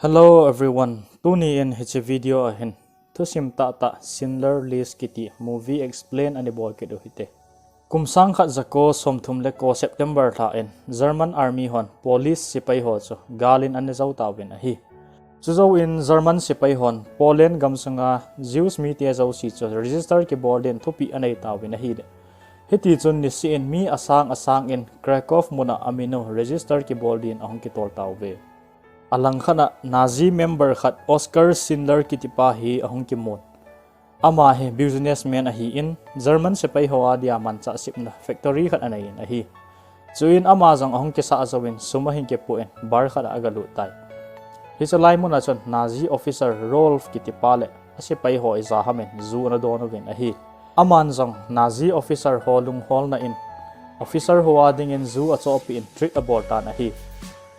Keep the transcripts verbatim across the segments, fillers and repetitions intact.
Hello everyone, tuni in hiche video a hin thusim tahtah Schindler List kiti movie explain ana bol kit u hite. Kum sang khat jako som thum le ko September lha in German army hon Polish sepai ho chu gal in ana jou tauvin ahi. Chujouvin German sepai hon Poland gamsunga Jews mite jouse chu register kibol din thupeh anei tauvin ahile, hiti chun niseh in mi asang asang in Krakow muna amin u register kibol din ahung kitol tauve. Alangkhat a Nazi member khat Oskar Schindler kitipa hi ahung kimun. Ama hi businessman ahin, German sepai ho adia manchah sepna factory khat anei in ahi. Chuin ama jong ahung kisah jouvin sum ahin kipoh in bar khat a agalut tai. Hiche lai mun a chun Nazi officer Rolf kitipa le asepai ho ijat ham in ju ana don uvin ahi. Aman jong Nazi officer ho lungholna in officer ho adingin ju achohpeh in treat abol tan ahi.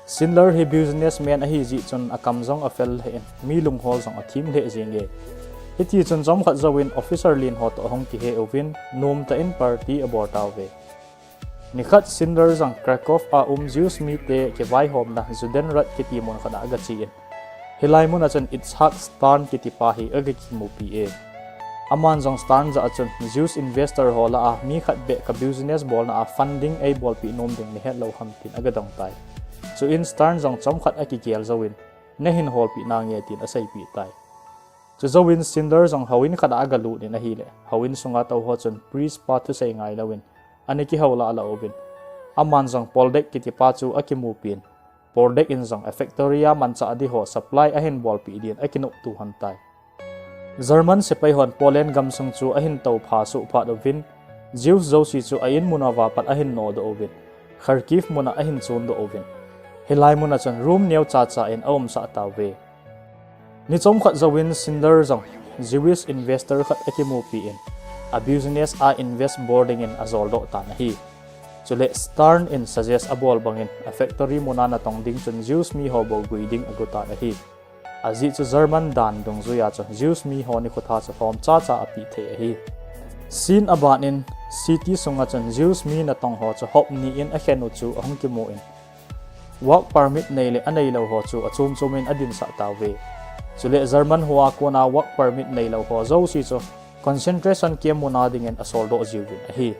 Schindler hi businessman ahi jeh chun akam jong afel lheh in mi lunghol jong athim lheh jenge. Hiti chun chomkhat jouvin officer len ho toh ahung kihe uvin nomtah in party abol tauve. Nikhat Schindler jong Krakow a um Jews mite kivaihomna Judenrat kiti mun khat a agache in, hilai mun a chun Itzhak Stern kitipa hi agakimupi e. Aman jong Stern jah a chun Jews investor ho lah a mi khat beh ka business bolna a funding eibolpeh nom ding nahet lou ham tin agadong tai. Chuin Stern jong chomkhat akigel jouvin, nahin holpeh nange tin aseipeh tai. Chujouvin Schindler jong houin khat a agalut in ahile, houin sunga tou ho chun priest pa thusei ngailouvin ana kihou lah lah uvin, aman jong Poldek kitipa chu akimupin, Poldek in jong a factory a manchah ding ho supply ahin bolpeh din akinoptu lhon tai. German sepai hon Poland gamsung chu ahin toupha soh phat uvin, Jews jouse chu a in mun uva pat ahin nodoh uvin, Kharkiv mun a ahin chondoh uvin, hilai mun a chun room neocha cha in aumsah tauve. Ni chomkhat jouvin Schindler jong Jewish investor khat akimupi in, a business a invest bol dingin ajoldoh tan ahi. Chule Stern in suggest abol bangin a factory mun a natong ding chun Jews mi ho bou gui ding ago tan ahi. Ajeh chu German dan dungjuia chu Jews mi ho nikho tha chu lhomcha cha apeh thei ahi. Scene aban in city sunga chun Jews mi natong ho chu hop ni in akhen u chu ahung kimun, work permit nei le aneilou ho chu achom chom in adinsah tauve. Chule German ho a kona work permit neilou ho jouse chu concentration camp mun a dingin asoldoh jiuvin ahi.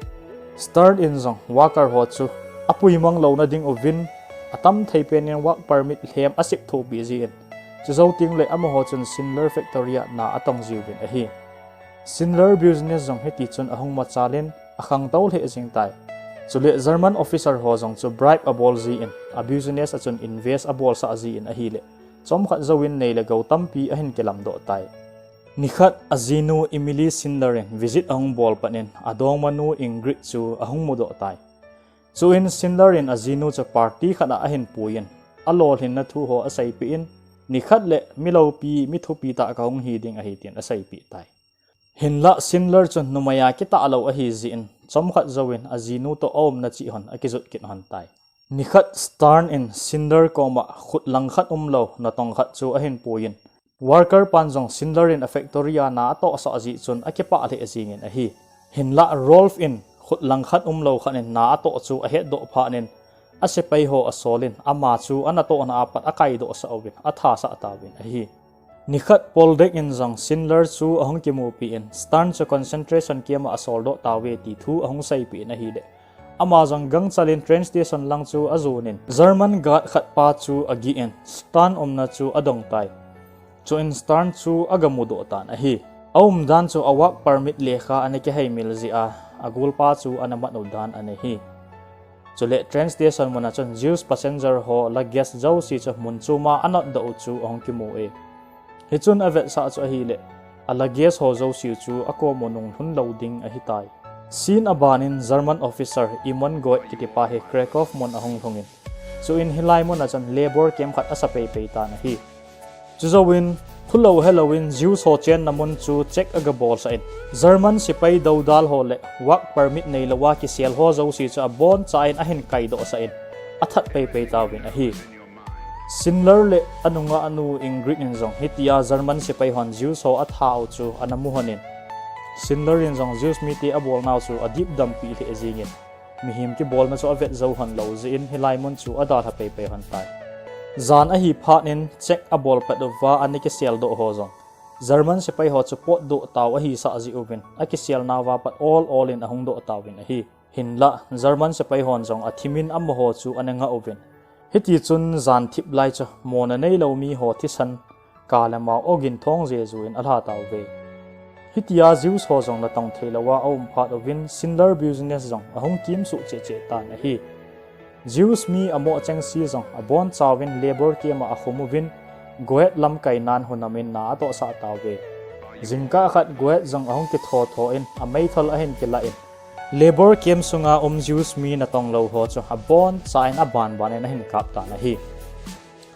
Stern in jong worker ho chu apuimang louna ding uvin, atam thei pen in work permit lhem asep thopeh jin, chujou tengle amaho chun Schindler factory a na atong jiuvin ahi. Schindler business jong hiti chun ahung machal in akhangtou lheh jeng tai. Chule German officer ho jong chu bribe abol jin, a business a chun invest abolsah jin ahile, chomkhat jouvin nei le gou tampi ahin kilamdoh tai. Nikhat ajinu Emily Schindler in visit ahung bol pat in adongmanu Ingrid chu ahung mudoh tai. Chuin Schindler in ajinu chu party khat a ahin puiyin, alolhinna thu ho aseipeh in, nikhat le mi loupi mi thupi tah kahung hi ding ahi tin aseipeh tai. Hinlah Schindler chu numei a kitah lou ahi jeh in, chomkhat jouvin ajinu toh aumna cheh hon akijot kit lhon tai. Nikhat Stern in Schindler koma khut langkhat umlou natong khat chu ahin puiyin, worker pan jong Schindler in a factory a na atohsah jeh chun akipah lheh jengin ahi. Hinlah Rolf in khut langkhat umlou khat in na atoh chu ahetdoh phat in, asepai ho asolin ama chu anatohna a pat akaidohsah uvin athasah tauvin ahi. Nikhat Poldek in jong Schindler chu ahung kimupi in, Stern chu concentration camp a asoldoh tauve ti thu ahung seipeh in ahile, ama jong gangchal in train station lang chu ajon in, German guard khat pa chu agih in, Stern umna chu adong tai. Chuin Stern chu agamudoh tan ahi. Aumdan chu a work permit lekha ana kiheimil jeh a, agolpa chu ana mat u dan ana hi. Chule train station mun a chun Jews passenger ho luggage jouse chu mun chom a anotdoh u chu ahung kimu e. Hichun avetsah chu ahile, a luggage ho jouse chu akom u nunglhun lou ding ahitai. Scene aban in German officer Emon Goeth kitipa hi Krakow mun ahung lhungin, chuin hilai mun a chun labour camp khat asa peipei tan ahi. Chujouvin, phulou helouvin Jews ho chenna mun chu check agabolsah in, German sepai doudal ho le work permit neilou a kisel ho jouse chu aboncha in ahin kaidohsah in, athat peipei tauvin ahi. Schindler le anungah nu Ingrid in jong hitia German sepai hon Jews ho athat u chu ana mu lhon in, Schindler in jong Jews mite abolnau chu adipdampeh lheh jengin, mihem kibolna chu avet jou lhon lou jeh in hilai mun chu adalha peipei lhon tai. Jan ahi phat in check abol pet uva ana kiseldoh ho jong German sepai ho chu potdoh tau ahi sah jeh uvin, akiselna uva pat ol ol in ahung doh tauvin ahi. Hinlah German sepai hon jong athimin amaho chu ana ngah uvin. Hiti chun jan thip lai chu mona neilou miho thisan ka le mao ogin thong jeju in alha tauve. Hitia Jews ho jong natong theilouva aum phat uvin Schindler business jong ahung kimsuh cheh cheh tan ahi. Jews mi amoh chengse jong abonchauvin labour camp a akhum uvin, Goethe lamkai nan hunam in na atohsah tauve. Jingkah khat Goethe jong ahung kitho tho in ameithal ahin kilah in, labour camp sunga um Jews mi natong lou ho chu aboncha in aban ban in ahin kap tan ahi.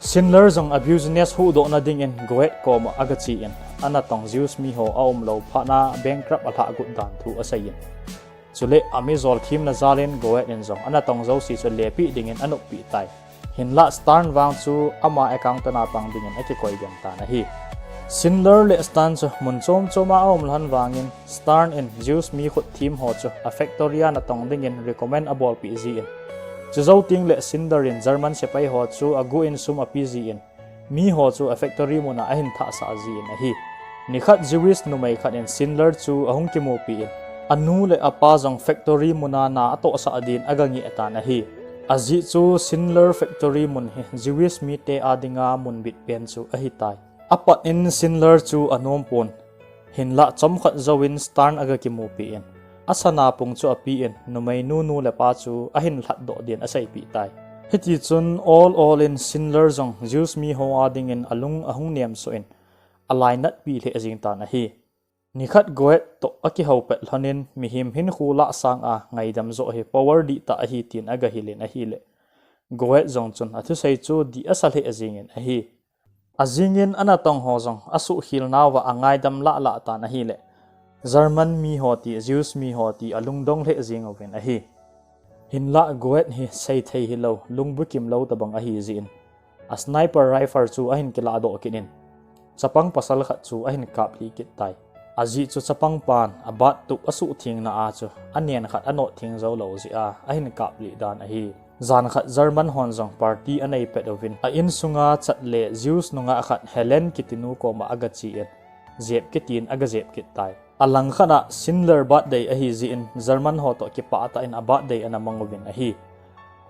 Schindler jong a business huhdohna dingin Goethe koma agache in, anatong Jews mi ho aumlou phat na bankrupt alhah got dan thu asei in, chule amijol themna jal in Goethe in jong anatong jouse chu lepeh dingin anoppeh tai. Hinlah Stern vang chu ama accountant a pang dingin akikoi den tan ahi. Schindler le Stern chu mun chom chom a aum lhon vangin Stern in Jews mi khutthem ho chu a factory a natong dingin recommend abolpeh jin, chujou tengle Schindler in German sepai ho chu aguh in sum ape jin, miho chu a factory mun a ahin thahsah jin ahi. Nikhat Jewish numei khat in Schindler chu ahung kimupi in, anu le apa jong factory mun a na atohsah din agangeh tan ahi. Ajeh chu Schindler factory mun hi Jewish mite a dinga mun bit pen chu ahitai. Apat in Schindler chu anompon, hinlah chomkhat jouvin Stern agakimupi in, asana pung chu apen, numeinu nu le pa chu ahin lhatdoh din aseipeh tai. Hitichun ol ol in Schindler jong Jews miho a dingin alung ahung nemsuh in, alainatpi lheh jeng tan ahi. Nikhat Goethe toh akihou pet lhon in, mihem hinkho lah sang a ngaidam joh hi power dihtah ahi tin agahil in ahile, Goethe jong chun athusei chu dih asa lheh jengin ahi. Ajingin anatong ho jong asuhkhel nauva angaidam lah lah tan ahile, German miho ti, Jews miho ti alungdong lheh jeng uvin ahi. Hinlah Goethe hi seithei hilou, lungbukim lou tobang ahijeh in, a sniper rifle chu ahin kilahdoh kit in, chapang pasal khat chu ahin kaplih kit tai. Ajeh chu chapang pan abattup asuhthengna a chu anen khat anot theng joulou jeh a ahin kaplih dan ahi. Jan khat German hon jong party anei pet uvin, a insunga chat le Jews nungah khat Helen kitinu koma agache in, jep kitin agajep kit tai. Alangkhat a Schindler birthday ahijeh in German ho toh kipah tah in a birthday ana mang uvin ahi.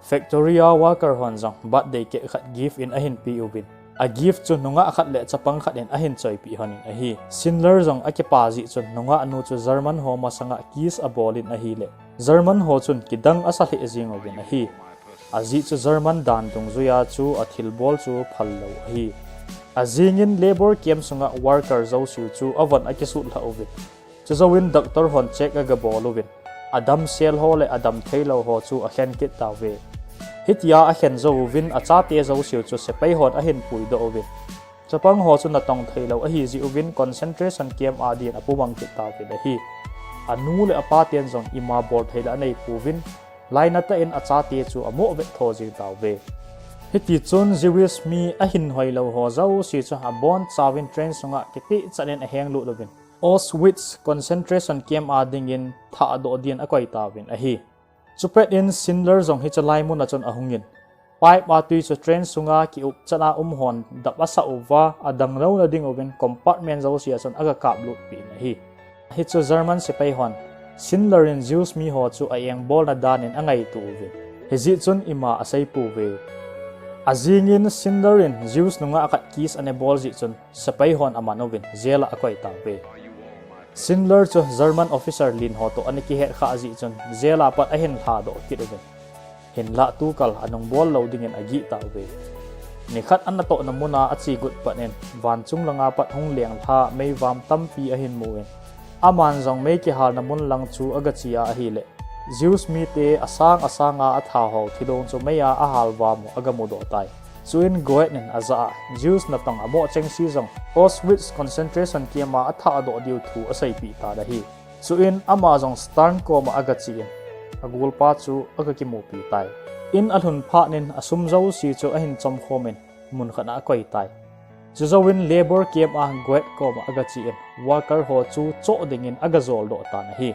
Factory a worker hon jong birthday cake khat gift in ahin pe uvin, a gift chu nungah khat le chapang khat in ahin choipeh lhon in ahi. Schindler jong akipa jeh chun nungahnu chu German ho masanga kiss abol in ahile, German ho chun kidang asa lheh jeng uvin ahi. Ajeh chu German dan dungjuia chu athilbol chu phallou ahi. Ajingin labour camp sunga worker jouse chu avon akisutlhah uvin, chujouvin doctor hon check agabol uvin, adamsel ho le adamtheilou ho chu akhen kit tauve. Hitia akhen jouvin achate jouseu chu sepai hon ahin puidoh uvin, chapang ho chu natong theilou ahijeh uvin concentration camp a din apumang kit tauvin ahi. Anu le apa ten jong ima bolthei la aneipouvin, lainatah in achate chu amoh vettho jeng tauve. Hitichun Jewish mi ahinhoilou ho jouse chu abonchauvin train sunga kitihchan in ahenglut uvin, Auschwitz concentration camp a dingin thahdoh din akoi tauvin ahi. Chupet in Schindler jong hiche lai muna chun ahungin, pipe a twi chu train sunga kiupchat a um hon dap asah uva, adang louna ding uvin compartment jousea chun agakaplutpeh in ahi. Hichu German sepai hon Schindler in Jews miho chu a-engbolna danin angaito uvin, hijeh chun ima aseipouve. Ajingin Schindler in Jews nungah khat kiss anabol jeh chun sepai hon aman uvin jail a akoi tauve. Schindler chu German officer len ho toh ana kihetkhah jeh chun jail a pat ahin lhadoh kit uvin, hinlah tukal anungbol lou dingin agih tauve. Nikhat anatohna muna achegut pat in, vanchung langa pat hung lenglha meivam tampi ahin mu in, aman jong mei kihalna mun lang chu agache a ahile, Jews mite asang asanga athaho thilong chu meiya ahalvam u agamudoh tai. Chuin Goethe in ajah a Jews natong amoh chengse jong Auschwitz concentration camp a athahdoh diu thu aseipeh tan ahi. Chuin ama jong Stern koma agache in, agolpa chu agakimupi tai. In alhun phat in asum jouse chu ahin chomkhom in, munkhat a akoi tai. Chujouvin labour camp a Goethe koma agache in, worker ho chu choh dingin agajoldoh tan ahi.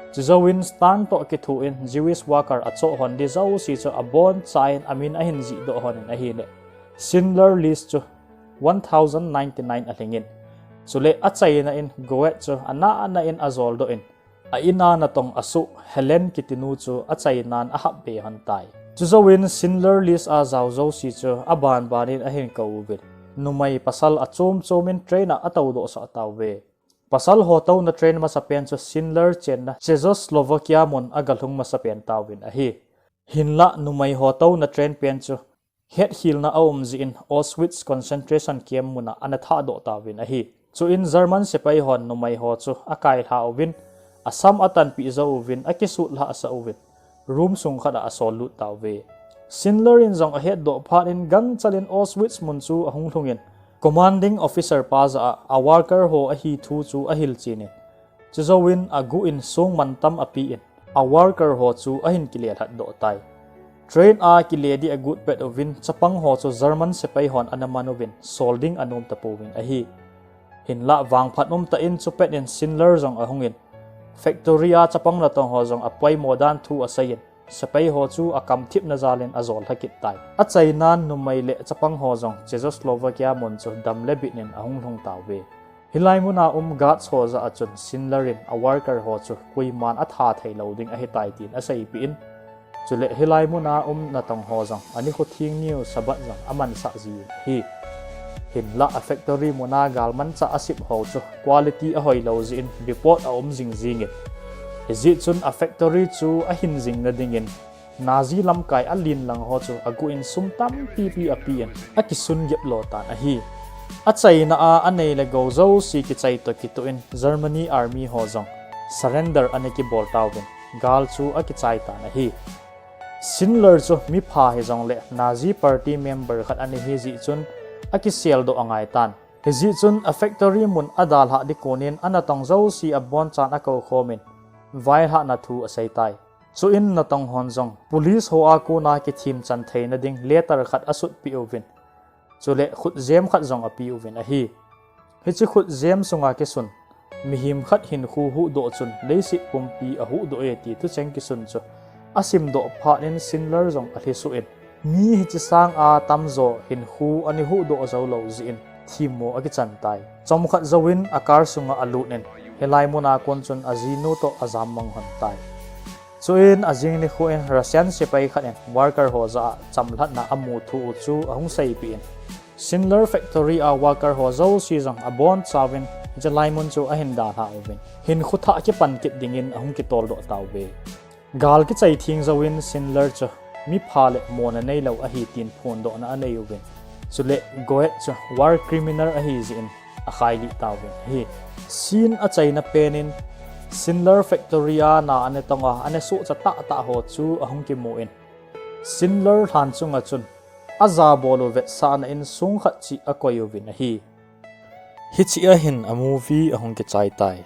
Chujouvin Stern toh kithoin Jewish worker achoh hon di jouse chu abonchain amin ahin jihdoh lhon in ahile, Schindler List chu one thousand ninety-nine alhingin, chule achaina in Goethe chu anahna in ajoldoh in, a-in a natong asuh Helen kitinu chu achainan ahapbe lhon tai. Chujouvin Schindler List a jao jouse chu abanban in ahin kou uvin, numei pasal achom chom in train a atoudoh sah tauve. Pasal ho touna train masapen chu Schindler chenna Czechoslovakia mun agalhung masapen tauvin ahi. Hinlah numei ho touna train pen chu hetkhelna aum jeh in Auschwitz concentration camp mun a ana thahdoh tauvin ahi. Chuin German sepai hon numei ho chu akailhah uvin, asam atanpeh jou uvin, akisutlhah sah uvin, room sung khat a asol lut tauve. Schindler in jong ahetdoh phat in gangchal in Auschwitz mun chu ahung lhungin, commanding officer pa jah a a worker ho ahi thu chu ahilchen in, chujouvin aguh in song mantam apen, a worker ho chu ahin kile lhatdoh tai. Train a kile ding agot pet uvin chapang ho chu German sepai hon ana man uvin, sol ding anom tapouvin ahi. Hinlah vangphat umtah in chupet in Schindler jong ahungin, factory a chapang natong ho jong apoimo dan thu aseiyin, sepai ho chu akamthipna jal in ajol lhakit tai. Achainan numei le chapang ho jong Czechoslovakia mun chu dam le bit in ahung lhung tauve. Hilai mun a um guards ho jah a chun Schindler in a worker ho chu koiman atha theilou ding ahitai tin aseipeh in, chule hilai mun a um natong ho jong anikho theng niu Sabbath jong amansah jin ahi. Hinlah a factory mun a galmanchah asep ho chu quality ahoilou jeh in report aum jingjing in, hijeh chun a factory chu ahin jingna dingin Nazi lamkai alen lang ho chu aguh in sum tampipi apen, akisun geplo tan ahi. Achaina a anei le gou jouse kichai toh kitoh in Germany army ho jong surrender ana kibol tauvin, gal chu akichai tan ahi. Schindler chu mipha hijongle Nazi party member khat ana hijeh chun akiseldoh angaitan. Hijeh chun a factory mun adalhah ding konin anatong jouse abonchan akoukhomin, vailhahna thu aseitai. Chuin natong hon jong police ho a kona kithemchan theina ding letter khat asutpeh uvin, chule khutjem khat jong apeh uvin ahi. Hiche khutjem sunga kisun, mihem khat hinkho huhdoh chun leiset pumpi ahuhdoh e ti thucheng kisun chu asimdoh phat in Schindler jong alhisoh in, mi hiche sanga tamjo hinkho ana huhdoh joulou jeh in themmo akichan tai. Chomkhat jouvin a car sunga alut in, hilai mun a kon chun ajinu toh ajammang lhon tai. Chuin ajing nikho in Russian sepai khat in worker ho jah a chamlhatna amu thu u chu ahung seipeh in, Schindler factory a worker ho jouse jong abonchauvin hiche lai mun chu ahin dalhah uvin, hinkho thah kipan kit dingin ahung kitoldoh tauve. Gal kichai theng jouvin Schindler chu mipha le mona neilou ahi tin phondohna anei uvin, chule Goethe chu war criminal ahijeh in akhailih tauvin ahi. Scene achaina pen in Schindler factory a na ana tonga ana sohcha tahtah ho chu ahung kimu in, Schindler lhan chunga chun ajabol u vetsahna in song khat cheh akoi uvin ahi. Hichea hin a movie ahung kichai tai.